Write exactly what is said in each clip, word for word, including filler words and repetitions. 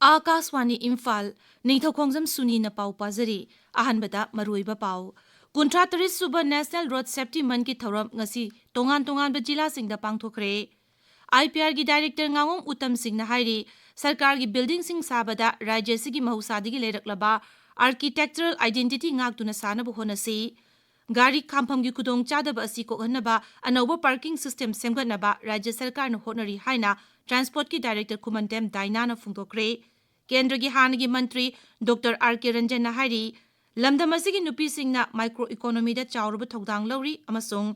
ꯑꯥꯀꯥꯁꯋꯥꯅꯤ ꯏꯝꯐꯥꯜ, ꯅꯤꯡꯊꯧꯈꯣꯡꯖꯝ ꯁꯨꯅꯤꯅ ꯄꯥꯎ ꯄꯥꯖꯔꯤ꯫ ꯑꯍꯥꯟꯕꯗ ꯃꯔꯨꯑꯣꯏꯕ ꯄꯥꯎ꯫ ꯀꯨꯟꯊ꯭ꯔꯥ ꯇꯔꯦꯠ ꯁꯨꯕ National Road Safety Monthꯒꯤ ꯊꯧꯔꯝ ꯉꯁꯤ ꯇꯣꯉꯥꯟ ꯇꯣꯉꯥꯟꯕ ꯖꯤꯂꯥꯁꯤꯡꯗ ꯄꯥꯡꯊꯣꯛꯈ꯭ꯔꯦ꯫ IPRꯒꯤ Director ꯉꯥꯉꯣꯝ ꯎꯇꯝ ꯁꯤꯡꯅ ꯍꯥꯏꯔꯤ, ꯁꯔꯀꯥꯔꯒꯤ buildingꯁꯤꯡ ꯁꯥꯕꯗ ꯔꯥꯖ꯭ꯌ ꯑꯁꯤꯒꯤ ꯃꯍꯧꯁꯥꯗꯒꯤ ꯂꯩꯔꯛꯂꯕ architectural identity ꯉꯥꯛꯇꯨꯅ ꯁꯥꯅꯕ ꯍꯣꯠꯅꯁꯤ꯫ ꯒꯥꯔꯤ ꯈꯥꯝꯐꯝꯒꯤ ꯈꯨꯗꯣꯡꯆꯥꯗꯕ ꯑꯁꯤ ꯀꯣꯛꯍꯟꯅꯕ ꯑꯅꯧꯕ parking system ꯁꯦꯝꯒꯠꯅꯕ ꯔꯥꯖ꯭ꯌ ꯁꯔꯀꯥꯔꯅ ꯍꯣꯠꯅꯔꯤ ꯍꯥꯏꯅ Transportꯀꯤ Director ꯈꯨꯃꯟꯊꯦꯝ ꯗꯥꯏꯅꯥꯅ ꯐꯣꯡꯗꯣꯛꯈ꯭ꯔꯦ꯫ ꯀꯦꯟꯗ꯭ꯔꯒꯤ ꯍꯥꯟꯅꯒꯤ ꯃꯟꯇ꯭ꯔꯤ ꯗꯣꯛꯇꯔ ꯑꯥꯔ ꯀꯦ ꯔꯟꯖꯟꯅ ꯍꯥꯏꯔꯤ, ꯂꯝꯗꯝ ꯑꯁꯤꯒꯤ ꯅꯨꯄꯤꯁꯤꯡꯅ micro economyꯗ ꯆꯥꯎꯔꯕ ꯊꯧꯗꯥꯡ ꯂꯧꯔꯤ ꯑꯃꯁꯨꯡ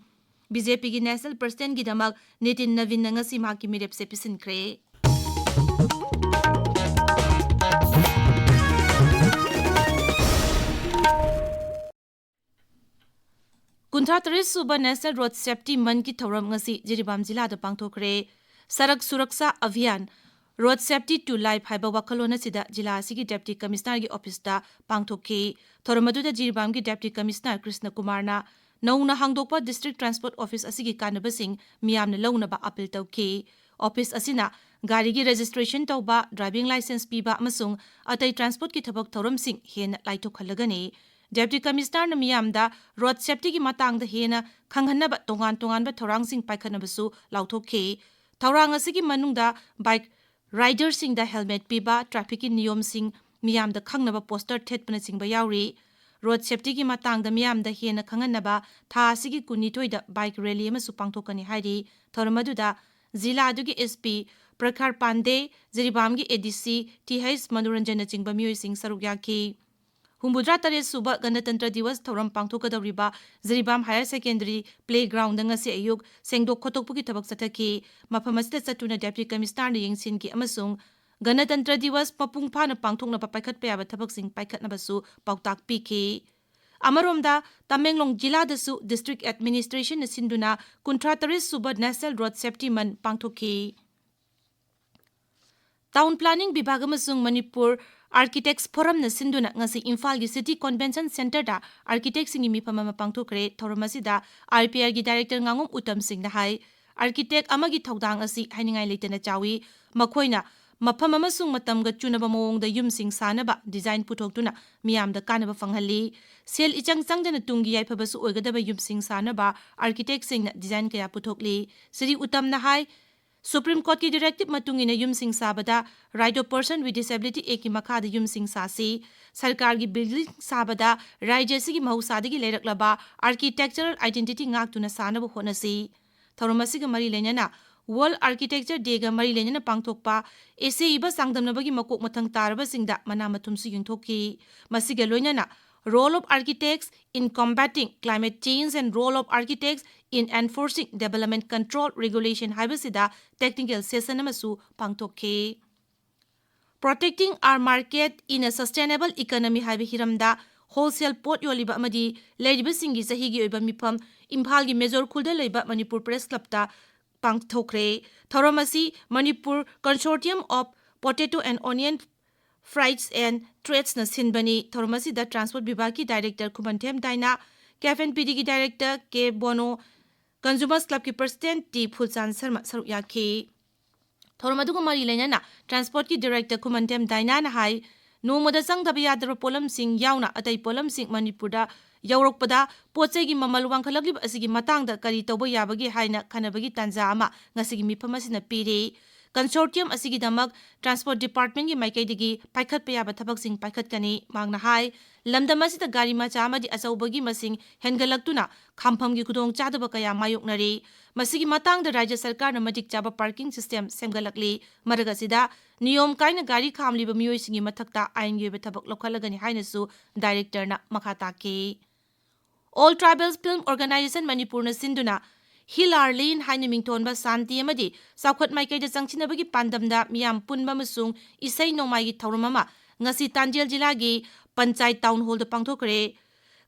BJPꯒꯤ National Presidentꯒꯤꯗꯃꯛ ꯅꯤꯇꯤꯟ ꯅꯕꯤꯟꯅ ꯉꯁꯤ ꯃꯍꯥꯛꯀꯤ ꯃꯤꯔꯦꯞꯁꯦ ꯄꯤꯁꯤꯟꯈ꯭ꯔꯦ꯫ ꯀꯨꯟꯊ꯭ꯔꯥ ꯇꯔꯦꯠ ꯁꯨꯕ National Road Safety Monthꯀꯤ ꯊꯧꯔꯝ ꯉꯁꯤ ꯖꯤꯔꯤꯕꯥꯝ ꯖꯤꯂꯥꯗ ꯄꯥꯡꯊꯣꯛꯈ꯭ꯔꯦ꯫ ꯁꯔꯛ ꯁꯨꯔꯛꯁꯥ ꯑꯚꯤꯌꯥꯟ, Road Safety to Life ꯍꯥꯏꯕ ꯋꯥꯈꯜꯂꯣꯟ ꯑꯁꯤꯗ ꯖꯤꯂꯥ ꯑꯁꯤꯒꯤ Deputy Commissionerꯒꯤ officeꯇ ꯄꯥꯡꯊꯣꯛꯈꯤ꯫ ꯊꯧꯔꯝ ꯑꯗꯨꯗ ꯖꯤꯔꯤꯕꯥꯝꯒꯤ Deputy Commissioner ꯀ꯭ꯔꯤꯁꯅ ꯀꯨꯃꯥꯔꯅ ꯅꯧꯅ ꯍꯥꯡꯗꯣꯛꯄ District Transport Office ꯑꯁꯤꯒꯤ ꯀꯥꯟꯅꯕꯁꯤꯡ ꯃꯤꯌꯥꯝꯅ ꯂꯧꯅꯕ appeal ꯇꯧꯈꯤ꯫ Office ꯑꯁꯤꯅ ꯒꯥꯔꯤꯒꯤ registration ꯇꯧꯕ, driving licence ꯄꯤꯕ ꯑꯃꯁꯨꯡ ꯑꯇꯩ transportꯀꯤ ꯊꯕꯛ ꯊꯧꯔꯝꯁꯤꯡ ꯍꯦꯟꯅ ꯂꯥꯏꯊꯣꯛꯍꯜꯂꯒꯅꯤ꯫ Deputy Commissionerꯅ ꯃꯤꯌꯥꯝꯗ road safetyꯒꯤ ꯃꯇꯥꯡꯗ ꯍꯦꯟꯅ ꯈꯪꯍꯟꯅꯕ ꯇꯣꯉꯥꯟ ꯇꯣꯉꯥꯟꯕ ꯊꯧꯔꯥꯡꯁꯤꯡ ꯄꯥꯏꯈꯠꯅꯕꯁꯨ ꯂꯥꯎꯊꯣꯛꯈꯤ꯫ ꯊꯧꯔꯥꯡ ꯑꯁꯤꯒꯤ ꯃꯅꯨꯡꯗ bike riderꯁꯤꯡꯗ helmet ꯄꯤꯕ, trafficꯀꯤ ꯅꯤꯌꯣꯝꯁꯤꯡ ꯃꯤꯌꯥꯝꯗ ꯈꯪꯅꯕ poster ꯊꯦꯠꯄꯅꯆꯤꯡꯕ ꯌꯥꯎꯔꯤ꯫ Road safetyꯒꯤ ꯃꯇꯥꯡꯗ ꯃꯤꯌꯥꯝꯗ ꯍꯦꯟꯅ ꯈꯪꯍꯟꯅꯕ ꯊꯥ ꯑꯁꯤꯒꯤ ꯀꯨꯟꯅꯤꯊꯣꯏꯗ bike rally ꯑꯃꯁꯨ ꯄꯥꯡꯊꯣꯛꯀꯅꯤ ꯍꯥꯏꯔꯤ꯫ ꯊꯧꯔꯝ ꯑꯗꯨꯗ ꯖꯤꯂꯥ ꯑꯗꯨꯒꯤ SP ꯄ꯭ꯔꯈꯥꯔ ꯄꯥꯟꯗꯦ, ꯖꯤꯔꯤꯕꯥꯝꯒꯤ ADC Th ꯃꯅꯣꯔꯟꯖꯟꯅꯆꯤꯡꯕ ꯃꯤꯑꯣꯏꯁꯤꯡ ꯁꯔꯨꯛ ꯌꯥꯈꯤ꯫ ꯍꯨꯝꯐꯨꯇꯔꯥ ꯇꯔꯦꯠ ꯁꯨꯕ ꯒꯅꯇꯟꯇ꯭ꯔ ꯗꯤꯋꯁ ꯊꯧꯔꯝ ꯄꯥꯡꯊꯣꯛꯀꯗꯧꯔꯤꯕ ꯖꯤꯔꯤꯕꯥꯝ Higher Secondary Playgroundꯗ ꯉꯁꯤ ꯑꯌꯨꯛ ꯁꯦꯡꯗꯣꯛ ꯈꯣꯠꯇꯣꯛꯄꯒꯤ ꯊꯕꯛ ꯆꯠꯊꯈꯤ꯫ ꯃꯐꯝ ꯑꯁꯤꯗ ꯆꯠꯇꯨꯅ Deputy Commissionerꯅ ꯌꯦꯡꯁꯤꯟꯈꯤ ꯑꯃꯁꯨꯡ ꯒꯅꯇꯟꯇ꯭ꯔ ꯗꯤꯋꯁ ꯃꯄꯨꯡ ꯐꯥꯅ ꯄꯥꯡꯊꯣꯛꯅꯕ ꯄꯥꯏꯈꯠꯄ ꯌꯥꯕ ꯊꯕꯛꯁꯤꯡ ꯄꯥꯏꯈꯠꯅꯕꯁꯨ ꯄꯥꯎꯇꯥꯛ ꯄꯤꯈꯤ꯫ ꯑꯃꯔꯣꯝꯗ, ꯇꯃꯦꯡꯂꯣꯡ ꯖꯤꯂꯥꯗꯁꯨ District Administrationꯅ ꯁꯤꯟꯗꯨꯅ ꯀꯨꯟꯊ꯭ꯔꯥ ꯇꯔꯦꯠ ꯁꯨꯕ National Road Safety Month ꯄꯥꯡꯊꯣꯛꯈꯤ꯫ Town Planning ꯕꯤꯚꯥꯒ ꯑꯃꯁꯨꯡ ꯃꯅꯤꯄꯨꯔ Architects Forumꯅ ꯁꯤꯟꯗꯨꯅ ꯉꯁꯤ ꯏꯝꯐꯥꯜꯒꯤ City Convention Centreꯗ architectꯁꯤꯡꯒꯤ ꯃꯤꯐꯝ ꯑꯃ ꯄꯥꯡꯊꯣꯛꯈ꯭ꯔꯦ꯫ ꯊꯧꯔꯝ ꯑꯁꯤꯗ IPRꯒꯤ Director ꯉꯥꯉꯣꯝ ꯎꯇꯝ ꯁꯤꯡꯅ ꯍꯥꯏ, architect ꯑꯃꯒꯤ ꯊꯧꯗꯥꯡ ꯑꯁꯤ ꯍꯥꯏꯅꯤꯡꯉꯥꯏ ꯂꯩꯇꯅ ꯆꯥꯎꯏ꯫ ꯃꯈꯣꯏꯅ ꯃꯐꯝ ꯑꯃꯁꯨꯡ ꯃꯇꯝꯒ ꯆꯨꯅꯕ ꯃꯑꯣꯡꯗ ꯌꯨꯝꯁꯤꯡ ꯁꯥꯅꯕ design ꯄꯨꯊꯣꯛꯇꯨꯅ ꯃꯤꯌꯥꯝꯗ ꯀꯥꯟꯅꯕ ꯐꯪꯍꯜꯂꯤ꯫ ꯁꯦꯜ ꯏꯆꯪ ꯆꯪꯗꯅ ꯇꯨꯡꯒꯤ ꯌꯥꯏꯐꯕꯁꯨ ꯑꯣꯏꯒꯗꯕ ꯌꯨꯝꯁꯤꯡ ꯁꯥꯅꯕ architectꯁꯤꯡꯅ design ꯀꯌꯥ ꯄꯨꯊꯣꯛꯂꯤ꯫ ꯁ꯭ꯔꯤ ꯎꯇꯝꯅ ꯍꯥꯏ, Supreme Courtꯀꯤ directive ꯃꯇꯨꯡ ꯏꯟꯅ ꯌꯨꯝꯁꯤꯡ ꯁꯥꯕꯗ Right of Person with Disability Actꯀꯤ ꯃꯈꯥꯗ ꯌꯨꯝꯁꯤꯡ ꯁꯥꯁꯤ꯫ ꯁꯔꯀꯥꯔꯒꯤ building ꯁꯥꯕꯗ ꯔꯥꯖ꯭ꯌ ꯑꯁꯤꯒꯤ ꯃꯍꯧꯁꯥꯗꯒꯤ ꯂꯩꯔꯛꯂꯕ architectural identity ꯉꯥꯛꯇꯨꯅ ꯁꯥꯅꯕ ꯍꯣꯠꯅꯁꯤ꯫ ꯊꯧꯔꯝ ꯑꯁꯤꯒ ꯃꯔꯤ ꯂꯩꯅꯅ World Architecture Dayꯒ ꯃꯔꯤ ꯂꯩꯅꯅ ꯄꯥꯡꯊꯣꯛꯄ essay ꯏꯕ ꯆꯥꯡꯗꯝꯅꯕꯒꯤ ꯃꯀꯣꯛ ꯃꯊꯪ ꯇꯥꯔꯕꯁꯤꯡꯗ ꯃꯅꯥ ꯃꯊꯨꯝꯁꯨ ꯌꯦꯡꯊꯣꯛꯈꯤ꯫ ꯃꯁꯤꯒ ꯂꯣꯏꯅꯅ Role of Architects in Combating Climate Change and Role of Architects in Enforcing Development Control Regulation ꯍꯥꯏꯕꯁꯤꯗ technical session ꯑꯃꯁꯨ ꯄꯥꯡꯊꯣꯛꯈꯤ꯫ Protecting our market in a sustainable economy ꯍꯥꯏꯕ ꯍꯤꯔꯝꯗ wholesale ꯄꯣꯠ ꯌꯣꯜꯂꯤꯕ ꯑꯃꯗꯤ ꯂꯩꯔꯤꯕꯁꯤꯡꯒꯤ ꯆꯍꯤꯒꯤ ꯑꯣꯏꯕ ꯃꯤꯐꯝ ꯏꯝꯐꯥꯜꯒꯤ Major Schoolꯗ ꯂꯩꯕ Manipur Press Clubꯇ ꯄꯥꯡꯊꯣꯛꯈ꯭ꯔꯦ꯫ ꯊꯧꯔꯝ ꯑꯁꯤ Manipur Consortium of Potato and Onion Freights and Tradesꯅ ꯁꯤꯟꯕꯅꯤ꯫ ꯊꯧꯔꯝ ꯑꯁꯤꯗ Transport ꯕꯤꯚꯥꯒꯀꯤ Director ꯈꯨꯃꯟꯊꯦꯝ ꯗꯥꯏꯅꯥ, ꯀꯦꯐ ꯑꯦꯟ ꯄꯤ ꯗꯤꯒꯤ Director ꯀꯦ bono, Consumers Clubꯀꯤ President T ꯐꯨꯜꯆꯥꯟ Sharma ꯁꯔꯨꯛ ꯌꯥꯈꯤ꯫ ꯊꯧꯔꯝ ꯑꯗꯨꯒ ꯃꯔꯤ ꯂꯩꯅꯅ Transportꯀꯤ Director ꯈꯨꯃꯟꯊꯦꯝ ꯗꯥꯏꯅꯥꯅ ꯍꯥꯏ, ꯅꯣꯡꯃꯗ ꯆꯪꯗꯕ ꯌꯥꯗ꯭ꯔꯕ ꯄꯣꯠꯂꯝꯁꯤꯡ ꯌꯥꯎꯅ ꯑꯇꯩ ꯄꯣꯠꯂꯝꯁꯤꯡ ꯃꯅꯤꯄꯨꯔꯗ ꯌꯧꯔꯛꯄꯗ ꯄꯣꯠ ꯆꯩꯒꯤ ꯃꯃꯜ ꯋꯥꯡꯈꯠꯂꯛꯂꯤꯕ ꯑꯁꯤꯒꯤ ꯃꯇꯥꯡꯗ ꯀꯔꯤ ꯇꯧꯕ ꯌꯥꯕꯒꯦ ꯍꯥꯏꯅ ꯈꯟꯅꯕꯒꯤ ꯇꯥꯟꯖꯥ ꯑꯃ ꯉꯁꯤꯒꯤ ꯃꯤꯐꯝ ꯑꯁꯤꯅ ꯄꯤꯔꯤ꯫ Consortium ꯑꯁꯤꯒꯤꯗꯃꯛ Transport Departmentꯀꯤ ꯃꯥꯏꯀꯩꯗꯒꯤ ꯄꯥꯏꯈꯠꯄ ꯌꯥꯕ ꯊꯕꯛꯁꯤꯡ ꯄꯥꯏꯈꯠꯀꯅꯤ꯫ ꯃꯍꯥꯛꯅ ꯍꯥꯏ, ꯂꯝꯗꯝ ꯑꯁꯤꯗ ꯒꯥꯔꯤ ꯃꯆꯥ ꯑꯃꯗꯤ ꯑꯆꯧꯕꯒꯤ ꯃꯁꯤꯡ ꯍꯦꯟꯒꯠꯂꯛꯇꯨꯅ ꯈꯥꯝꯐꯝꯒꯤ ꯈꯨꯗꯣꯡꯆꯥꯗꯕ ꯀꯌꯥ ꯃꯥꯌꯣꯛꯅꯔꯤ꯫ ꯃꯁꯤꯒꯤ ꯃꯇꯥꯡꯗ ꯔꯥꯖ꯭ꯌ ꯁꯔꯀꯥꯔꯅ ꯃꯇꯤꯛ ꯆꯥꯕ parking system ꯁꯦꯝꯒꯠꯂꯛꯂꯤ꯫ ꯃꯔꯛ ꯑꯁꯤꯗ ꯅꯤꯌꯣꯝ ꯀꯥꯏꯅ ꯒꯥꯔꯤ ꯈꯥꯝꯂꯤꯕ ꯃꯤꯑꯣꯏꯁꯤꯡꯒꯤ ꯃꯊꯛꯇ ꯑꯥꯏꯟꯒꯤ ꯑꯣꯏꯕ ꯊꯕꯛ ꯂꯧꯈꯠꯂꯒꯅꯤ ꯍꯥꯏꯅꯁꯨ Directorꯅ ꯃꯈꯥ ꯇꯥꯈꯤ꯫ All Tribals Film Organisation ꯃꯅꯤꯄꯨꯔꯅ ꯁꯤꯟꯗꯨꯅ Hill Our Lane ꯍꯥꯏꯅ ꯃꯤꯡꯊꯣꯟꯕ ꯁꯥꯟꯇꯤ ꯑꯃꯗꯤ ꯆꯥꯎꯈꯠ ꯃꯥꯏꯀꯩꯗ ꯆꯪꯁꯤꯟꯅꯕꯒꯤ ꯄꯥꯟꯗꯝꯗ ꯃꯤꯌꯥꯝ ꯄꯨꯟꯕ ꯑꯃꯁꯨꯡ ꯏꯁꯩ ꯅꯣꯡꯃꯥꯏꯒꯤ ꯊꯧꯔꯝ ꯑꯃ ꯉꯁꯤ ꯆꯥꯟꯗꯦꯜ ꯖꯤꯂꯥꯒꯤ panchayat Town Hallꯗ ꯄꯥꯡꯊꯣꯛꯈ꯭ꯔꯦ꯫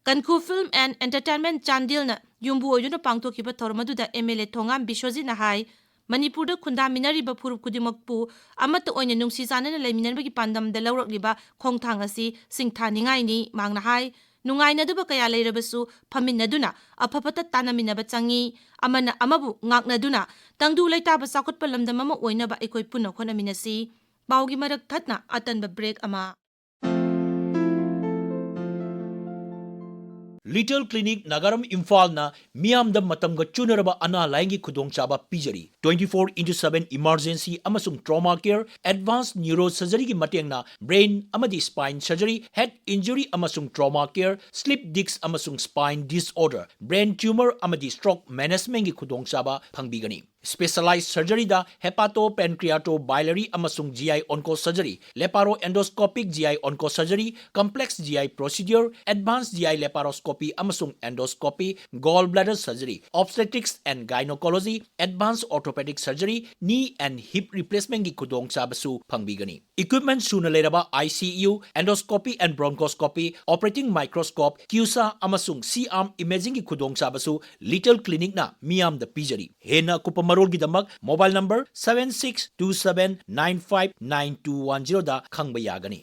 ꯀꯟꯈꯨ Film and Entertainment ꯆꯥꯟꯗꯦꯜꯅ ꯌꯨꯝꯕꯨ ꯑꯣꯏꯗꯨꯅ ꯄꯥꯡꯊꯣꯛꯈꯤꯕ ꯊꯧꯔꯝ ꯑꯗꯨꯗ ꯑꯦꯝ ꯑꯦꯜ ꯑꯦ ꯊꯣꯉꯥꯝ ꯕꯤꯁ꯭ꯋꯖꯤꯠꯅ ꯍꯥꯏ, ꯃꯅꯤꯄꯨꯔꯗ ꯈꯨꯟꯗꯥꯃꯤꯟꯅꯔꯤꯕ ꯐꯨꯔꯨꯞ ꯈꯨꯗꯤꯡꯃꯛꯄꯨ ꯑꯃꯠꯇ ꯑꯣꯏꯅ ꯅꯨꯡꯁꯤ ꯆꯥꯟꯅꯅ ꯂꯩꯃꯤꯟꯅꯕꯒꯤ ꯄꯥꯟꯗꯝꯗ ꯂꯧꯔꯛꯂꯤꯕ ꯈꯣꯡꯊꯥꯡ ꯑꯁꯤ ꯁꯤꯡꯊꯥꯅꯤꯡꯉꯥꯏꯅꯤ꯫ ꯃꯍꯥꯛꯅ ꯍꯥꯏ, ꯅꯨꯡꯉꯥꯏꯅꯗꯕ ꯀꯌꯥ ꯂꯩꯔꯕꯁꯨ ꯐꯝꯃꯤꯟꯅꯗꯨꯅ ꯑꯐ ꯐꯠꯇ ꯇꯥꯟꯅꯃꯤꯟꯅꯕ ꯆꯪꯏ꯫ ꯑꯃꯅ ꯑꯃꯕꯨ ꯉꯥꯛꯅꯗꯨꯅ ꯇꯪꯗꯨ ꯂꯩꯇꯥꯕ ꯆꯥꯎꯈꯠꯄ ꯂꯝꯗꯝ ꯑꯃ ꯑꯣꯏꯅꯕ ꯑꯩꯈꯣꯏ ꯄꯨꯟꯅ ꯍꯣꯠꯅꯃꯤꯟꯅꯁꯤ꯫ ꯄꯥꯎꯒꯤ ꯃꯔꯛ ꯊꯠꯅ ꯑꯇꯟꯕ ꯕ꯭ꯔꯦꯛ ꯑꯃ꯫ ꯂꯤꯇꯜ ꯀ꯭ꯂꯤꯅꯤꯛ ꯅꯥꯒꯥꯔꯝ ꯏꯝꯐꯥꯜꯅ ꯃꯤꯌꯥꯝꯗ ꯃꯇꯝꯒ ꯆꯨꯅꯔꯕ ꯑꯅꯥ ꯂꯥꯌꯦꯡꯒꯤ ꯈꯨꯗꯣꯡꯆꯥꯕ ꯄꯤꯖꯔꯤ꯫ Twenty four into seven emergency ꯑꯃꯁꯨꯡ trauma care, advanced neuro surgeryꯒꯤ ꯃꯇꯦꯡꯅ brain ꯑꯃꯗꯤ spine surgery, head injury ꯑꯃꯁꯨꯡ trauma care, slip disc ꯑꯃꯁꯨꯡ spine disorder, brain tumor ꯑꯃꯗꯤ stroke managementꯒꯤ ꯈꯨꯗꯣꯡꯆꯥꯕ ꯐꯪꯕꯤꯒꯅꯤ꯫ Specialized surgeryꯗ hepatopancreatobiliary ꯑꯃꯁꯨꯡ GI onco surgery, laparoendoscopic GI onco surgery, complex GI procedure, advanced GI laparoscopy ꯑꯃꯁꯨꯡ endoscopy, gallbladder surgery, obstetrics and gynecology, advanced orthopedic surgery, knee and hip replacementꯒꯤ ꯈꯨꯗꯣꯡꯆꯥꯕꯁꯨ ꯐꯪꯕꯤꯒꯅꯤ꯫ Equipment ꯁꯨꯅ ꯂꯩꯔꯕ ICU, endoscopy and bronchoscopy, operating microscope, CUSA ꯑꯃꯁꯨꯡ C-arm imagingꯒꯤ ꯈꯨꯗꯣꯡꯆꯥꯕꯁꯨ little ꯀ꯭ꯂꯤꯅꯤꯛꯅ ꯃꯤꯌꯥꯝꯗ ꯄꯤꯖꯔꯤ꯫ ꯍꯦꯟꯅ ꯑꯀꯨꯞꯄ ꯃꯔꯣꯜꯒꯤꯗꯃꯛ mobile number seven six two seven nine five nine two one zeroꯗ ꯈꯪꯕ ꯌꯥꯒꯅꯤ꯫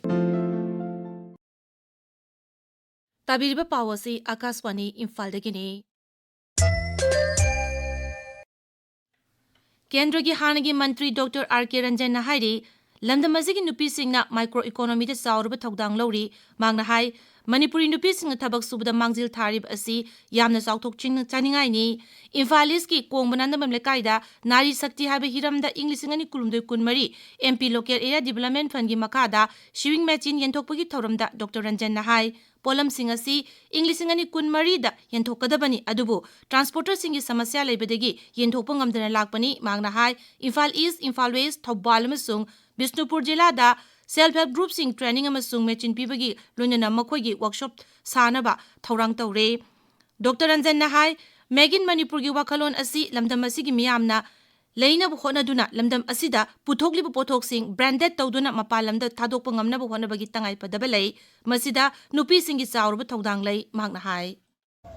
ꯇꯥꯕꯤꯔꯤꯕ ꯄꯥꯎ ꯑꯁꯤ ꯑꯀꯥꯁꯕꯥꯅꯤ ꯏꯝꯐꯥꯜꯗꯒꯤꯅꯤ꯫ ꯀꯦꯟꯗ꯭ꯔꯒꯤ ꯍꯥꯟꯅꯒꯤ ꯃꯟꯇ꯭ꯔꯤ ꯗꯣꯛꯇꯔ ꯑꯥꯔ ꯀꯦ ꯔꯟꯖꯟꯅ ꯍꯥꯏꯔꯤ, ꯂꯝꯗꯝ ꯑꯁꯤꯒꯤ ꯅꯨꯄꯤꯁꯤꯡꯅ micro economyꯗ ꯆꯥꯎꯔꯕ ꯊꯧꯗꯥꯡ ꯂꯧꯔꯤ꯫ ꯃꯍꯥꯛꯅ ꯍꯥꯏ, ꯃꯅꯤꯄꯨꯔꯤ ꯅꯨꯄꯤꯁꯤꯡꯅ ꯊꯕꯛ ꯁꯨꯕꯗ ꯃꯥꯡꯖꯤꯜ ꯊꯥꯔꯤꯕ ꯑꯁꯤ ꯌꯥꯝꯅ ꯆꯥꯎꯊꯣꯛꯆꯤꯡ-, ꯆꯥꯅꯤꯡꯉꯥꯏꯅꯤ꯫ ꯏꯝꯐꯥꯜ ꯏꯁꯀꯤ ꯀꯣꯡꯕ ꯅꯥꯟꯗꯝꯕꯝ ꯂꯩꯀꯥꯏꯗ ꯅꯥꯔꯤ ꯁꯛꯇꯤ ꯍꯥꯏꯕ ꯍꯤꯔꯝꯗ ꯏꯪ ꯂꯤꯁꯤꯡ ꯑꯅꯤ ꯀꯨꯟꯍꯨꯝꯗꯣꯏ ꯀꯨꯟꯃꯔꯤ MP Local Area Development Fundꯀꯤ ꯃꯈꯥꯗ sewing machine ꯌꯦꯟꯊꯣꯛꯄꯒꯤ ꯊꯧꯔꯝꯗ ꯗꯣꯛꯇꯔ ꯔꯟꯖꯟꯅ ꯍꯥꯏ, ꯄꯣꯠꯂꯝꯁꯤꯡ ꯑꯁꯤ ꯏꯪ ꯂꯤꯁꯤꯡ ꯑꯅꯤ ꯀꯨꯟꯃꯔꯤꯗ ꯌꯦꯟꯊꯣꯛꯀꯗꯕꯅꯤ, ꯑꯗꯨꯕꯨ transporterꯁꯤꯡꯒꯤ ꯁꯃꯁ꯭ꯌꯥ ꯂꯩꯕꯗꯒꯤ ꯌꯦꯟꯊꯣꯛꯄ ꯉꯝꯗꯅ ꯂꯥꯛꯄꯅꯤ꯫ ꯃꯍꯥꯛꯅ ꯍꯥꯏ, ꯏꯝꯐꯥꯜ ꯏꯁ, ꯏꯝꯐꯥꯜ ꯋꯦꯁ, ꯊꯧꯕꯥꯜ ꯑꯃꯁꯨꯡ ꯕꯤꯁꯅꯨꯄꯨꯔ ꯖꯤꯂꯥꯗ self help groupꯁꯤꯡ training ꯑꯃꯁꯨꯡ machine ꯄꯤꯕꯒꯤ ꯂꯣꯏꯅꯅ ꯃꯈꯣꯏꯒꯤ workshop ꯁꯥꯅꯕ ꯊꯧꯔꯥꯡ ꯇꯧꯔꯦ꯫ ꯗꯣꯛꯇꯔ ꯔꯟꯖꯟꯅ ꯍꯥꯏ, Make in ꯃꯅꯤꯄꯨꯔꯒꯤ ꯋꯥꯈꯜꯂꯣꯟ ꯑꯁꯤ ꯂꯝꯗꯝ ꯑꯁꯤꯒꯤ ꯃꯤꯌꯥꯝꯅ ꯂꯩꯅꯕ ꯍꯣꯠꯅꯗꯨꯅ ꯂꯝꯗꯝ ꯑꯁꯤꯗ ꯄꯨꯊꯣꯛꯂꯤꯕ ꯄꯣꯠꯊꯣꯛꯁꯤꯡ branded ꯇꯧꯗꯨꯅ ꯃꯄꯥꯟ ꯂꯝꯗ ꯊꯥꯗꯣꯛꯄ ꯉꯝꯅꯕ ꯍꯣꯠꯅꯕꯒꯤ ꯇꯉꯥꯏꯐꯗꯕ ꯂꯩ꯫ ꯃꯁꯤꯗ ꯅꯨꯄꯤꯁꯤꯡꯒꯤ ꯆꯥꯎꯔꯕ ꯊꯧꯗꯥꯡ ꯂꯩ, ꯃꯍꯥꯛꯅ ꯍꯥꯏ꯫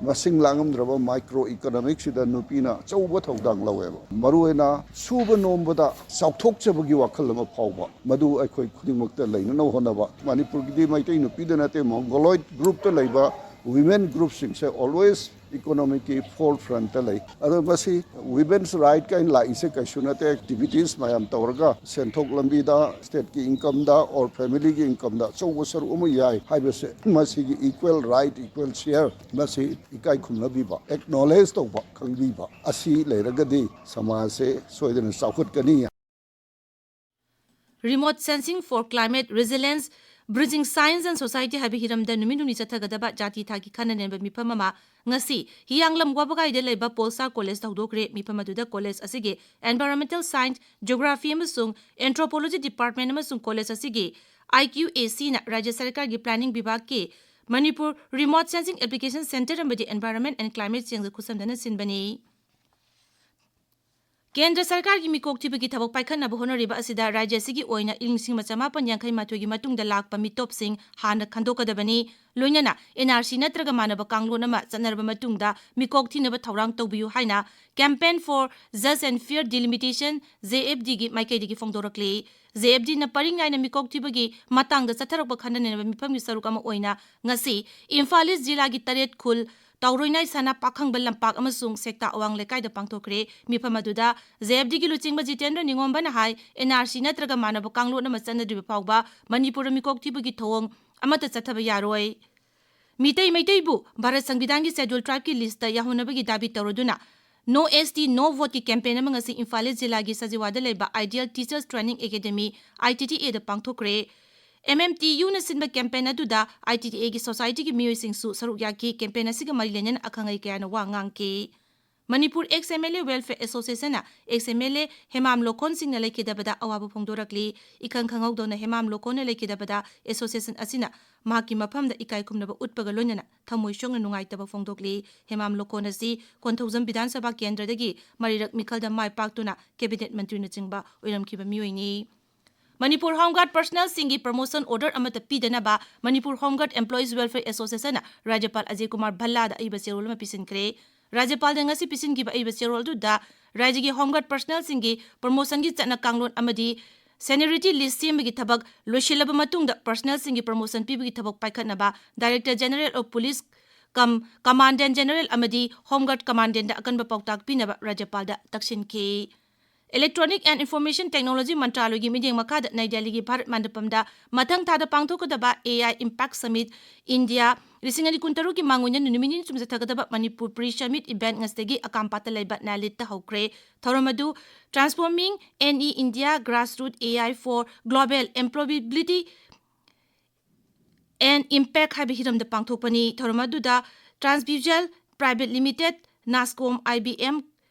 ꯃꯁꯤꯡ ꯂꯥꯡꯉꯝꯗ꯭ꯔꯕ micro economicꯁꯤꯗ ꯅꯨꯄꯤꯅ ꯑꯆꯧꯕ ꯊꯧꯗꯥꯡ ꯂꯧꯋꯦꯕ꯫ ꯃꯔꯨꯑꯣꯏꯅ ꯁꯨꯕ ꯅꯣꯝꯕꯗ ꯆꯥꯎꯊꯣꯛꯆꯕꯒꯤ ꯋꯥꯈꯜ ꯑꯃ ꯐꯥꯎꯕ, ꯃꯗꯨ ꯑꯩꯈꯣꯏ ꯈꯨꯗꯤꯡꯃꯛꯇ ꯂꯩꯅꯅꯕ ꯍꯣꯠꯅꯕ꯫ ꯃꯅꯤꯄꯨꯔꯒꯤꯗꯤ ꯃꯩꯇꯩ ꯅꯨꯄꯤꯗ ꯅꯠꯇꯦ, Mongoloid groupꯇ ꯂꯩꯕ Women groupꯁꯤꯡꯁꯦ always economicꯀꯤ forefrontꯇ ꯂꯩ꯫ ꯑꯗꯣ ꯃꯁꯤ women's right ꯀꯥꯏꯅ ꯂꯥꯛꯏꯁꯦ ꯀꯩꯁꯨ ꯅꯠꯇꯦ꯫ Activities ꯃꯌꯥꯝ ꯇꯧꯔꯒ ꯁꯦꯟꯊꯣꯛ ꯂꯝꯕꯤꯗ, stateꯀꯤ incomeꯗ or familyꯒꯤ incomeꯗ ꯑꯆꯧꯕ ꯁꯔꯨꯛ ꯑꯃ ꯌꯥꯏ ꯍꯥꯏꯕꯁꯦ, ꯃꯁꯤꯒꯤ equal right, equal share ꯃꯁꯤ ꯏꯀꯥꯏ ꯈꯨꯝꯅꯕꯤꯕ, acknowledge ꯇꯧꯕ, ꯈꯪꯕꯤꯕ ꯑꯁꯤ ꯂꯩꯔꯒꯗꯤ ꯁꯃꯥꯖꯁꯦ ꯁꯣꯏꯗꯅ ꯆꯥꯎꯈꯠꯀꯅꯤ꯫ Remote Sensing for Climate Resilience, Bridging Science and Society ꯍꯥꯏꯕ ꯍꯤꯔꯝꯗ ꯅꯨꯃꯤꯠ ꯍꯨꯝꯅꯤ ꯆꯠꯊꯒꯗꯕ ꯖꯥꯇꯤ ꯊꯥꯒꯤ ꯈꯟꯅ ꯅꯩꯅꯕ ꯃꯤꯐꯝ ꯑꯃ ꯉꯁꯤ ꯍꯤꯌꯥꯡꯂꯝ ꯋꯥꯕꯒꯥꯏꯗ ꯂꯩꯕ ꯄꯣꯜꯁꯥ ꯀꯣꯂꯦꯖꯇ ꯍꯧꯗꯣꯛꯈ꯭ꯔꯦ꯫ ꯃꯤꯐꯝ ꯑꯗꯨꯗ ꯀꯣꯂꯦꯖ ꯑꯁꯤꯒꯤ Environmental Science, Geography ꯑꯃꯁꯨꯡ Anthropology Department ꯑꯃꯁꯨꯡ ꯀꯣꯂꯦꯖ ꯑꯁꯤꯒꯤ IQACꯅ ꯔꯥꯖ꯭ꯌ ꯁꯔꯀꯥꯔꯒꯤ planning ꯕꯤꯚꯥꯒꯀꯤ Manipur Remote Sensing Application Centre ꯑꯃꯗꯤ Environment and Climate Changeꯒ ꯈꯨꯠꯁꯝꯅꯅ ꯁꯤꯟꯕꯅꯤ꯫ ꯀꯦꯟꯗ꯭ꯔ ꯁꯔꯀꯥꯔꯒꯤ ꯃꯤꯀꯣꯛ ꯊꯤꯕꯒꯤ ꯊꯕꯛ ꯄꯥꯏꯈꯠꯅꯕ ꯍꯣꯠꯅꯔꯤꯕ ꯑꯁꯤꯗ ꯔꯥꯖ꯭ꯌ ꯑꯁꯤꯒꯤ ꯑꯣꯏꯅ ꯏꯪ ꯂꯤꯁꯤꯡ ꯑꯃ ꯆꯃꯥꯄꯟ ꯌꯥꯡꯈꯩ ꯃꯥꯊꯣꯏꯒꯤ ꯃꯇꯨꯡꯗ ꯂꯥꯛꯄ ꯃꯤꯇꯣꯞꯁꯤꯡ ꯍꯥꯟꯅ ꯈꯟꯗꯣꯛꯀꯗꯕꯅꯤ꯫ ꯂꯣꯏꯅꯅ NRC ꯅꯠꯇ꯭ꯔꯒ ꯃꯥꯟꯅꯕ ꯀꯥꯡꯂꯣꯟ ꯑꯃ ꯆꯠꯅꯔꯕ ꯃꯇꯨꯡꯗ ꯃꯤꯀꯣꯛ ꯊꯤꯅꯕ ꯊꯧꯔꯥꯡ ꯇꯧꯕꯤꯌꯨ ꯍꯥꯏꯅ Campaign for Just and Fair Delimitation, JFDꯒꯤ ꯃꯥꯏꯀꯩꯗꯒꯤ ꯐꯣꯡꯗꯣꯔꯛꯂꯤ꯫ JFDꯅ ꯄꯔꯤꯡ ꯅꯥꯏꯅ ꯃꯤꯀꯣꯛ ꯊꯤꯕꯒꯤ ꯃꯇꯥꯡꯗ ꯆꯠꯊꯔꯛꯄ ꯈꯟꯅ ꯅꯩꯅꯕ ꯃꯤꯐꯝꯒꯤ ꯁꯔꯨꯛ ꯑꯃ ꯑꯣꯏꯅ ꯉꯁꯤ ꯏꯝꯐꯥꯜ ꯏꯁ ꯖꯤꯂꯥꯒꯤ ꯇꯔꯦꯠ ꯈꯨꯜ, ꯇꯥꯎꯔꯣꯏꯅꯥꯏ ꯁꯅꯥ ꯄꯥꯈꯪꯕ ꯂꯝꯄꯥꯛ ꯑꯃꯁꯨꯡ ꯁꯦꯛꯇꯥ ꯑꯋꯥꯡ ꯂꯩꯀꯥꯏꯗ ꯄꯥꯡꯊꯣꯛꯈ꯭ꯔꯦ꯫ ꯃꯤꯐꯝ ꯑꯗꯨꯗ JFDꯒꯤ ꯂꯨꯆꯤꯡꯕ ꯖꯤꯇꯦꯟꯗ꯭ꯔ ꯅꯤꯉꯣꯝꯕꯅ ꯍꯥꯏ, NRC ꯅꯠꯇ꯭ꯔꯒ ꯃꯥꯟꯅꯕ ꯀꯥꯡꯂꯣꯟ ꯑꯃ ꯆꯠꯅꯗ꯭ꯔꯤꯕ ꯐꯥꯎꯕ ꯃꯅꯤꯄꯨꯔꯗ ꯃꯤꯀꯣꯛ ꯊꯤꯕꯒꯤ ꯊꯧꯑꯣꯡ ꯑꯃꯠꯇ ꯆꯠꯊꯕ ꯌꯥꯔꯣꯏ꯫ ꯃꯤꯇꯩ ꯃꯩꯇꯩꯕꯨ ꯚꯥꯔꯠ ꯁꯪꯕꯤꯙꯥꯟꯒꯤ Scheduled Tribeꯀꯤ listꯇ ꯌꯥꯎꯍꯟꯅꯕꯒꯤ ꯗꯥꯕꯤ ꯇꯧꯔꯗꯨꯅ No ST No Voteꯀꯤ campaign ꯑꯃ ꯉꯁꯤ ꯏꯝꯐꯥꯜ ꯏꯁ ꯖꯤꯂꯥꯒꯤ ꯁꯖꯤꯋꯥꯗ ꯂꯩꯕ Ideal Teachers Training Academy, ITTAꯗ ꯄꯥꯡꯊꯣꯛꯈ꯭ꯔꯦ꯫ MMTUꯅ ꯁꯤꯟꯕ campaign ꯑꯗꯨꯗ ITTAꯒꯤ societyꯒꯤ ꯃꯤꯑꯣꯏꯁꯤꯡꯁꯨ ꯁꯔꯨꯛ ꯌꯥꯈꯤ꯫ Campaign ꯑꯁꯤꯒ ꯃꯔꯤ ꯂꯩꯅꯅ ꯑꯈꯪ ꯑꯍꯩ ꯀꯌꯥꯅ ꯋꯥ ꯉꯥꯡꯈꯤ꯫ Manipur Ex MLA Welfare Associationꯅ ex MLA Hemam ꯂꯣꯈꯣꯟ ꯁꯤꯡꯅ ꯂꯩꯈꯤꯗꯕꯗ ꯑꯋꯥꯕ ꯐꯣꯡꯗꯣꯔꯛꯂꯤ꯫ ꯏꯈꯪ ꯈꯪꯍꯧꯗꯧꯅ ꯍꯦꯃꯥꯝ ꯂꯣꯈꯣꯟꯅ ꯂꯩꯈꯤꯗꯕꯗ association ꯑꯁꯤꯅ ꯃꯍꯥꯛꯀꯤ ꯃꯐꯝꯗ ꯏꯀꯥꯏ ꯈꯨꯝꯅꯕ ꯎꯠꯄꯒ ꯂꯣꯏꯅꯅ ꯊꯃꯣꯏ ꯁꯣꯛꯅ ꯅꯨꯡꯉꯥꯏꯇꯕ ꯐꯣꯡꯗꯣꯛꯂꯤ꯫ ꯍꯦꯃꯥꯝ ꯂꯣꯈꯣꯟ ꯑꯁꯤ ꯀꯣꯟꯊꯧꯖꯝ ꯕꯤꯙꯥꯟ ꯁꯚꯥ ꯀꯦꯟꯗ꯭ꯔꯗꯒꯤ ꯃꯔꯤꯔꯛ ꯃꯤꯈꯜꯗ ꯃꯥꯏ ꯄꯥꯛꯇꯨꯅ cabinet ꯃꯟꯇ꯭ꯔꯤꯅꯆꯤꯡꯕ ꯑꯣꯏꯔꯝꯈꯤꯕ ꯃꯤꯑꯣꯏꯅꯤ꯫ Manipur Home Guard personnelꯁꯤꯡꯒꯤ promotion order ꯑꯃꯠꯇ ꯄꯤꯗꯅꯕ Manipur Home Guard Employees Welfare Associationꯅ ꯔꯥꯖ꯭ꯌꯄꯥꯜ Ajay Kumar ꯚꯜꯂꯥꯗ ꯑꯏꯕ ꯆꯦꯔꯣꯜ ꯑꯃ ꯄꯤꯁꯤꯟꯈ꯭ꯔꯦ꯫ ꯔꯥꯖ꯭ꯌꯄꯥꯜꯗ ꯉꯁꯤ ꯄꯤꯁꯤꯟꯈꯤꯕ ꯑꯏꯕ ꯆꯦꯔꯣꯜ ꯑꯗꯨꯗ ꯔꯥꯖ꯭ꯌꯒꯤ Home Guard personnelꯁꯤꯡꯒꯤ promotionꯒꯤ ꯆꯠꯅ ꯀꯥꯡꯂꯣꯟ ꯑꯃꯗꯤ Seniority list ꯁꯦꯝꯕꯒꯤ ꯊꯕꯛ ꯂꯣꯏꯁꯤꯜꯂꯕ ꯃꯇꯨꯡꯗ personnelꯁꯤꯡꯒꯤ promotion ꯄꯤꯕꯒꯤ ꯊꯕꯛ ꯄꯥꯏꯈꯠꯅꯕ Director General of Police cum Commandant General ꯑꯃꯗꯤ Home Guard Commandantꯗ ꯑꯀꯟꯕ ꯄꯥꯎꯇꯥꯛ ꯄꯤꯅꯕ ꯔꯥꯖ꯭ꯌꯄꯥꯜꯗ ꯇꯛꯁꯤꯟꯈꯤ꯫ Electronic and Information Technology ꯃꯟꯇ꯭ꯔꯥꯂꯣꯏꯒꯤ ꯃꯤꯠꯌꯦꯡ ꯃꯈꯥꯗ ꯅꯩ ꯗꯦꯜꯂꯤꯒꯤ ꯚꯥꯔꯠ ꯃꯟꯗꯄꯝꯗ ꯃꯊꯪ ꯊꯥꯗ ꯄꯥꯡꯊꯣꯛꯀꯗꯕ AI Impact Summit India ꯂꯤꯁꯤꯡ ꯑꯅꯤ ꯀꯨꯟꯇꯔꯨꯛꯀꯤ ꯃꯥꯡꯑꯣꯏꯅꯅ ꯅꯨꯃꯤꯠ ꯅꯤꯅꯤ ꯆꯨꯝꯖꯊꯒꯗꯕ ꯃꯅꯤꯄꯨꯔ Pre-Summit Event ꯉꯁꯤꯗꯒꯤ ꯑꯀꯥꯝꯄꯥꯠꯇ ꯂꯩꯕ ꯅꯥꯏꯂꯤꯠꯇ ꯍꯧꯈ꯭ꯔꯦ꯫ ꯊꯧꯔꯝ ꯑꯗꯨ Transforming any India Grassroots AI for Global Employability and Impact ꯍꯥꯏꯕ ꯍꯤꯔꯝꯗ ꯄꯥꯡꯊꯣꯛꯄꯅꯤ꯫ ꯊꯧꯔꯝ ꯑꯗꯨꯗ Transvisual Private Limited, NASSCOM, IBM,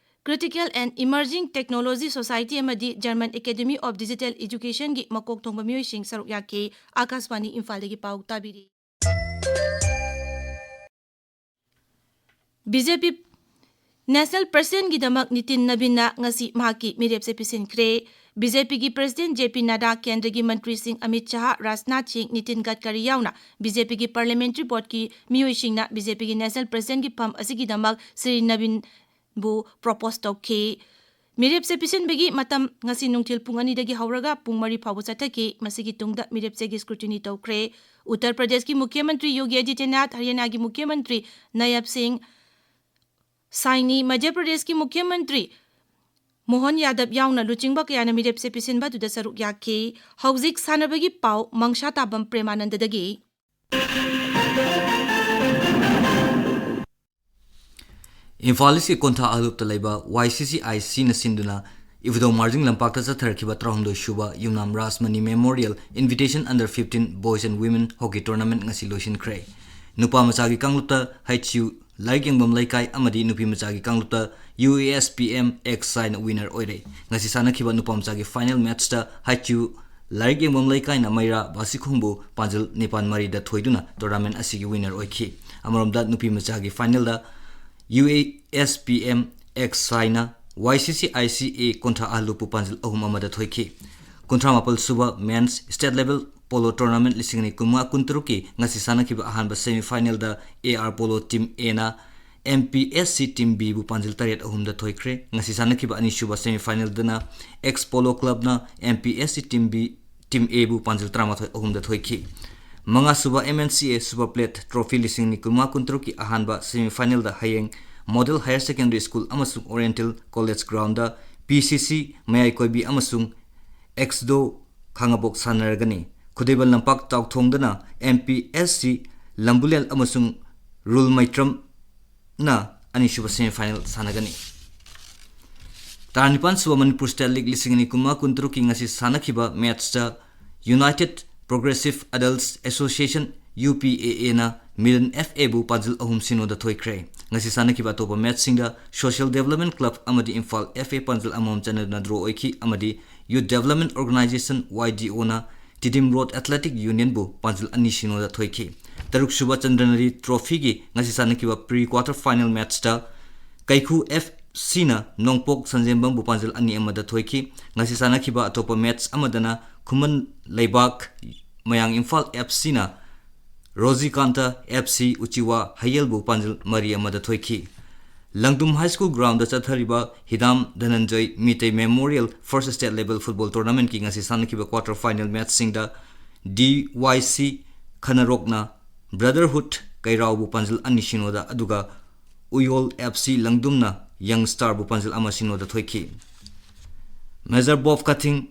Critical and Emerging Technology Society ꯑꯃꯗꯤ German Academy of Digital Educationꯒꯤ ꯃꯀꯣꯛ ꯊꯣꯡꯕ ꯃꯤꯑꯣꯏꯁꯤꯡ ꯁꯔꯨꯛ ꯌꯥꯈꯤ꯫ ꯑꯀꯥꯁꯕꯥꯅꯤ ꯏꯝꯐꯥꯜꯗꯒꯤ ꯄꯥꯎ ꯇꯥꯕꯤꯔꯤ꯫ BJP National Presidentꯒꯤꯗꯃꯛ ꯅꯤꯇꯤꯟ ꯅꯕꯤꯟꯅ ꯉꯁꯤ ꯃꯍꯥꯛꯀꯤ ꯃꯤꯔꯦꯞꯆꯦ ꯄꯤꯁꯤꯟꯈ꯭ꯔꯦ꯫ BJPꯒꯤ President JP Nadda, ꯀꯦꯟꯗ꯭ꯔꯒꯤ ꯃꯟꯇ꯭ꯔꯤꯁꯤꯡ ꯑꯃꯤꯠ ꯁꯥꯍ, ꯔꯥꯖꯅꯥꯊ ꯁꯤꯡ, ꯅꯤꯇꯤꯟ ꯒꯗꯀꯔꯤ ꯌꯥꯎꯅ BJPꯒꯤ Parliamentary Boardꯀꯤ ꯃꯤꯑꯣꯏꯁꯤꯡꯅ BJPꯒꯤ National Presidentꯒꯤ ꯐꯝ ꯑꯁꯤꯒꯤꯗꯃꯛ ꯁ꯭ꯔꯤ ꯅꯕꯤꯟꯕꯨ propose ꯇꯧꯈꯤ꯫ ꯃꯤꯔꯦꯞꯆꯦ ꯄꯤꯁꯤꯟꯕꯒꯤ ꯃꯇꯝ ꯉꯁꯤ ꯅꯨꯡꯊꯤꯜ ꯄꯨꯡ ꯑꯅꯤꯗꯒꯤ ꯍꯧꯔꯒ ꯄꯨꯡ ꯃꯔꯤ ꯐꯥꯎꯕ ꯆꯠꯊꯈꯤ꯫ ꯃꯁꯤꯒꯤ ꯇꯨꯡꯗ ꯃꯤꯔꯦꯞꯆꯦꯒꯤ scrutiny ꯇꯧꯈ꯭ꯔꯦ꯫ ꯎꯠꯇꯔ ꯄ꯭ꯔꯗꯦꯁꯀꯤ ꯃꯨꯈ꯭ꯌ ꯃꯟꯇ꯭ꯔꯤ ꯌꯣꯒꯤ ꯑꯥꯗꯤꯇ꯭ꯌꯅꯥꯊ, ꯍꯔꯤꯌꯥꯅꯥꯒꯤ ꯃꯨꯈ꯭ꯌ ꯃꯟꯇ꯭ꯔꯤ ꯅꯥꯌꯕ ꯁꯤꯡ ꯁꯥꯏꯅꯤ, ꯃꯙ꯭ꯌ ꯄ꯭ꯔꯗꯦꯁꯀꯤ ꯃꯨꯈ꯭ꯌ ꯃꯟꯇ꯭ꯔꯤ ꯃꯣꯍꯟ ꯌꯥꯗꯕ ꯌꯥꯎꯅ ꯂꯨꯆꯤꯡꯕ ꯀꯌꯥꯅ ꯃꯤꯔꯦꯞꯆꯦ ꯄꯤꯁꯤꯟꯕ ꯑꯗꯨꯗ ꯁꯔꯨꯛ ꯌꯥꯈꯤ꯫ ꯍꯧꯖꯤꯛ ꯁꯥꯟꯅꯕꯒꯤ ꯄꯥꯎ ꯃꯪꯁꯥ ꯇꯥꯕꯝ ꯄ꯭ꯔꯦꯃꯥꯅꯟꯗꯗꯒꯤ꯫ ꯏꯝꯐꯥꯜ ꯏꯁꯀꯤ ꯀꯣꯟꯊꯥ ꯑꯍꯂꯨꯞꯇ ꯂꯩꯕ YCCICꯅ ꯁꯤꯟꯗꯨꯅ ꯏꯕꯨꯙꯧ ꯃꯥꯔꯖꯤꯡ ꯂꯝꯄꯥꯛꯇ ꯆꯠꯊꯔꯛꯈꯤꯕ ꯇꯔꯥꯍꯨꯝꯗꯣꯏ ꯁꯨꯕ ꯌꯨꯝꯅꯥꯝ Rajmani Memorial Invitation Under fifteen Boys and Women Hockey Tournament ꯉꯁꯤ ꯂꯣꯏꯁꯤꯟꯈ꯭ꯔꯦ꯫ ꯅꯨꯄꯥ ꯃꯆꯥꯒꯤ ꯀꯥꯡꯂꯨꯞꯇ HU ꯂꯥꯏꯔꯤꯛ ꯌꯦꯡꯐꯝ ꯂꯩꯀꯥꯏ ꯑꯃꯗꯤ ꯅꯨꯄꯤ ꯃꯆꯥꯒꯤ ꯀꯥꯡꯂꯨꯞꯇ UASPM X ꯍꯥꯏꯅ winner ꯑꯣꯏꯔꯦ꯫ ꯉꯁꯤ ꯁꯥꯟꯅꯈꯤꯕ ꯅꯨꯄꯥ ꯃꯆꯥꯒꯤ final matchꯇ HU ꯂꯥꯏꯔꯤꯛ ꯌꯦꯡꯐꯝ ꯂꯩꯀꯥꯏꯅ ꯃꯩꯔꯥ ꯕꯥꯁꯤꯈꯣꯡꯕꯨ ꯄꯥꯟꯖꯜ ꯅꯤꯄꯥꯟ ꯃꯔꯤꯗ ꯊꯣꯏꯗꯨꯅ tournament ꯑꯁꯤꯒꯤ winner ꯑꯣꯏꯈꯤ꯫ ꯑꯃꯔꯣꯝꯗ ꯅꯨꯄꯤ ꯃꯆꯥꯒꯤ finalꯗ UASPM X ꯍꯥꯏꯅ YCCICA ꯀꯣꯟꯊꯥ ꯑꯍꯂꯨꯞꯄꯨ ꯄꯥꯟꯖꯜ ꯑꯍꯨꯝ ꯑꯃꯗ ꯊꯣꯏꯈꯤ꯫ ꯀꯨꯟꯊ꯭ꯔꯥ ꯃꯥꯄꯜ ꯁꯨꯕ Men's State Level Polo Tournament ꯂꯤꯁꯤꯡ ꯑꯅꯤ ꯀꯨꯟꯃꯉꯥ ꯀꯨꯟꯇꯔꯨꯛꯀꯤ ꯉꯁꯤ ꯁꯥꯟꯅꯈꯤꯕ ꯑꯍꯥꯟꯕ semi finalꯗ AR Polo Team Aꯅ M P S C Team B ꯕꯨ ꯄꯥꯟꯖꯤꯜ ꯇꯔꯦꯠ ꯑꯍꯨꯝꯗ ꯊꯣꯏꯈ꯭ꯔꯦ꯫ ꯉꯁꯤ ꯁꯥꯟꯅꯈꯤꯕ ꯑꯅꯤꯁꯨꯕ semi final ꯗꯅ Ex Polo Club ꯅ M P S C Team B, Team A ꯕꯨ ꯄꯥꯟꯖꯤꯜ ꯇꯔꯥꯃꯥꯊꯣꯏ ꯑꯍꯨꯝꯗ ꯊꯣꯏꯈꯤ꯫ ꯃꯉꯥꯁꯨꯕ M N C A Super Plate Trophy ꯂꯤꯁꯤꯡ ꯑꯅꯤ ꯀꯨꯟꯃꯉꯥ ꯀꯨꯟꯇꯔꯨꯛꯀꯤ ꯑꯍꯥꯟꯕ semi final ꯗ ꯍꯌꯦꯡ Model Higher Secondary School ꯑꯃꯁꯨꯡ Oriental College ground ꯗ P C C ꯃꯌꯥꯏ ꯀꯣꯏꯕꯤ ꯑꯃꯁꯨꯡ Exdo ꯈꯥꯉꯕꯣꯛ ꯁꯥꯟꯅꯔꯒꯅꯤ꯫ ꯈꯨꯗꯩꯕꯜ ꯂꯝꯄꯥꯛ ꯆꯥꯎꯊꯣꯡꯗꯅ M P S C ꯂꯝꯕꯨꯂꯦꯜ ꯑꯃꯁꯨꯡ ꯔꯨꯜ ꯃꯩꯇ꯭ꯔꯝ ꯅ ꯑꯅꯤꯁꯨꯕ semi final ꯁꯥꯟꯅꯒꯅꯤ꯫ ꯇꯔꯥꯅꯤꯄꯥꯟ ꯁꯨꯕ Manipur State League ꯂꯤꯁꯤꯡ ꯑꯅꯤ ꯀꯨꯟꯃꯉꯥ ꯀꯨꯟꯇꯔꯨꯛꯀꯤ ꯉꯁꯤ ꯁꯥꯟꯅꯈꯤꯕ match ꯇ United Progressive Adults Association, U P A A ꯅ Milan F A ꯕꯨ ꯄꯥꯟꯖꯤꯜ ꯑꯍꯨꯝ ꯁꯤꯅꯣꯗ ꯊꯣꯏꯈ꯭ꯔꯦ꯫ ꯉꯁꯤ ꯁꯥꯟꯅꯈꯤꯕ ꯑꯇꯣꯞꯄ match ꯁꯤꯡꯗ Social Development Club ꯑꯃꯗꯤ ꯏꯝꯐꯥꯜ F A ꯄꯥꯟꯖꯤꯜ ꯑꯃꯃꯝ ꯆꯟꯅꯗꯨꯅ draw ꯑꯣꯏꯈꯤ ꯑꯃꯗꯤ Youth Development Organization, Y D O ꯅ Tiddim Road Athletic Union ꯕꯨ ꯄꯥꯟꯖꯤꯜ ꯑꯅꯤ ꯁꯤꯅꯣꯗ ꯊꯣꯏꯈꯤ꯫ ꯇꯔꯨꯛꯁꯨꯕ Chandranathi Trophy ꯒꯤ ꯉꯁꯤ ꯁꯥꯟꯅꯈꯤꯕ pre quarter final match ꯇ ꯀꯩꯈꯨ F C ꯅ ꯅꯣꯡꯄꯣꯛ ꯁꯟꯖꯦꯝꯕꯝꯕꯨ ꯄꯥꯟꯖꯤꯜ ꯑꯅꯤ ꯑꯃꯗ ꯊꯣꯏꯈꯤ꯫ ꯉꯁꯤ ꯁꯥꯟꯅꯈꯤꯕ ꯑꯇꯣꯞꯄ match ꯑꯃꯗꯅ ꯈꯨꯃꯟ ꯂꯩꯕꯥꯛ ꯃꯌꯥꯡ ꯏꯝꯐꯥꯜ F C ꯅ ꯔꯣꯖꯤꯀꯥꯟꯇ F C ꯎꯆꯤꯋꯥ ꯍꯌꯦꯜꯕꯨ ꯄꯥꯟꯖꯤꯜ ꯃꯔꯤ ꯑꯃꯗ ꯊꯣꯏꯈꯤ꯫ ꯂꯪꯗꯨꯝ High School ground ꯗ ꯆꯠꯊꯔꯤꯕ ꯍꯤꯗꯥꯝ ꯙꯅꯟꯖꯣꯏ Meitei Memorial First State Level Football Tournament ꯀꯤ ꯉꯁꯤ ꯁꯥꯟꯅꯈꯤꯕ quarter final match ꯁꯤꯡꯗ D Y C ꯈꯅꯔꯣꯛꯅ Brotherhood ꯀꯩꯔꯥꯎꯕꯨ ꯄꯥꯟꯖꯤꯜ ꯑꯅꯤ ꯁꯤꯅꯣꯗ, ꯑꯗꯨꯒ ꯎꯌꯣꯜ F C ꯂꯪꯗꯨꯝꯅ Young Star ꯕꯨ ꯄꯥꯟꯖꯤꯜ ꯑꯃ ꯁꯤꯅꯣꯗ ꯊꯣꯏꯈꯤ꯫ Major Bob Kathing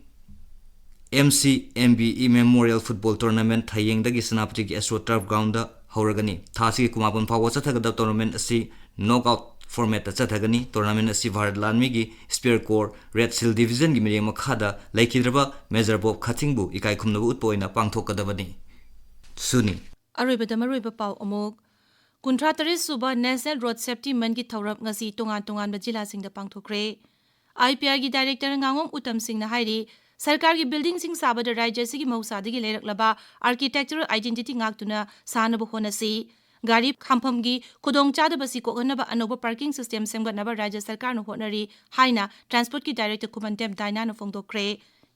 M C M B E Memorial Football Tournament ꯍꯌꯦꯡꯗꯒꯤ ꯁꯦꯅꯥꯄꯇꯤꯒꯤ Astro Turf ground ꯗ ꯍꯧꯔꯒꯅꯤ꯫ ꯊꯥ ꯑꯁꯤꯒꯤ ꯀꯨꯟꯃꯥꯄꯟ ꯐꯥꯎꯕ ꯆꯠꯊꯒꯗꯕ tournament ꯑꯁꯤ knockout format ꯇ ꯆꯠꯊꯒꯅꯤ꯫ Tournament ꯑꯁꯤ ꯚꯥꯔꯠ ꯂꯥꯟꯃꯤꯒꯤ Spear Corps, Red Shield Division ꯒꯤ ꯃꯤꯠꯌꯦꯡ ꯃꯈꯥꯗ ꯂꯩꯈꯤꯗ꯭ꯔꯕ Major Bob Kathing ꯕꯨ ꯏꯀꯥꯏ ꯈꯨꯝꯅꯕ ꯎꯠꯄ ꯑꯣꯏꯅ ꯄꯥꯡꯊꯣꯛꯀꯗꯕꯅꯤ꯫ ꯁꯨꯅꯤ꯫ ꯑꯔꯣꯏꯕꯗ ꯃꯔꯨꯑꯣꯏꯕ ꯄꯥꯎ ꯑꯃꯨꯛ꯫ ꯀꯨꯟꯊ꯭ꯔꯥ ꯇꯔꯦꯠ ꯁꯨꯕ National Road Safety Month ꯀꯤ ꯊꯧꯔꯝ ꯉꯁꯤ ꯇꯣꯉꯥꯟ ꯇꯣꯉꯥꯟꯕ ꯖꯤꯂꯥꯁꯤꯡꯗ ꯄꯥꯡꯊꯣꯛꯈ꯭ꯔꯦ꯫ I P R ꯒꯤ director ꯉꯥꯉꯣꯝ ꯎꯇꯝ ꯁꯤꯡꯅ ꯍꯥꯏꯔꯤ, ꯁꯔꯀꯥꯔꯒꯤ building ꯁꯤꯡ ꯁꯥꯕꯗ ꯔꯥꯖ꯭ꯌ ꯑꯁꯤꯒꯤ ꯃꯍꯧꯁꯥꯗꯒꯤ ꯂꯩꯔꯛꯂꯕ architectural identity ꯉꯥꯛꯇꯨꯅ ꯁꯥꯅꯕ ꯍꯣꯠꯅꯁꯤ꯫ ꯒꯥꯔꯤ ꯈꯥꯝꯐꯝꯒꯤ ꯈꯨꯗꯣꯡꯆꯥꯗꯕꯁꯤ ꯀꯣꯛꯍꯟꯅꯕ ꯑꯅꯧꯕ parking system ꯁꯦꯝꯒꯠꯅꯕ ꯔꯥꯖ꯭ꯌ ꯁꯔꯀꯥꯔꯅ ꯍꯣꯠꯅꯔꯤ ꯍꯥꯏꯅ Transport ꯀꯤ director ꯈꯨꯃꯟꯊꯦꯝ ꯗꯥꯏꯅꯥꯅ ꯐꯣꯡꯗꯣꯛꯈ꯭ꯔꯦ꯫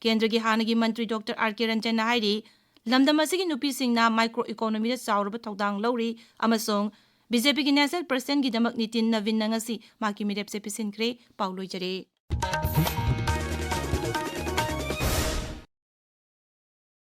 ꯀꯦꯟꯗ꯭ꯔꯒꯤ ꯍꯥꯟꯅꯒꯤ ꯃꯟꯇ꯭ꯔꯤ Doctor R K Ranjan ꯅ ꯍꯥꯏꯔꯤ, ꯂꯝꯗꯝ ꯑꯁꯤꯒꯤ ꯅꯨꯄꯤꯁꯤꯡꯅ micro economy ꯗ ꯆꯥꯎꯔꯕ ꯊꯧꯗꯥꯡ ꯂꯧꯔꯤ ꯑꯃꯁꯨꯡ ꯕꯤ ꯖꯦ ꯄꯤꯒꯤ ꯅꯦꯁꯅꯦꯜ ꯄ꯭ꯔꯁꯤꯗꯦꯟꯠꯒꯤꯗꯃꯛ ꯅꯤꯇꯤꯟ ꯅꯕꯤꯟꯅ ꯉꯁꯤ ꯃꯍꯥꯛꯀꯤ ꯃꯤꯔꯦꯞꯁꯦ ꯄꯤꯁꯤꯟꯈ꯭ꯔꯦ꯫ ꯄꯥꯎ ꯂꯣꯏꯖꯔꯦ꯫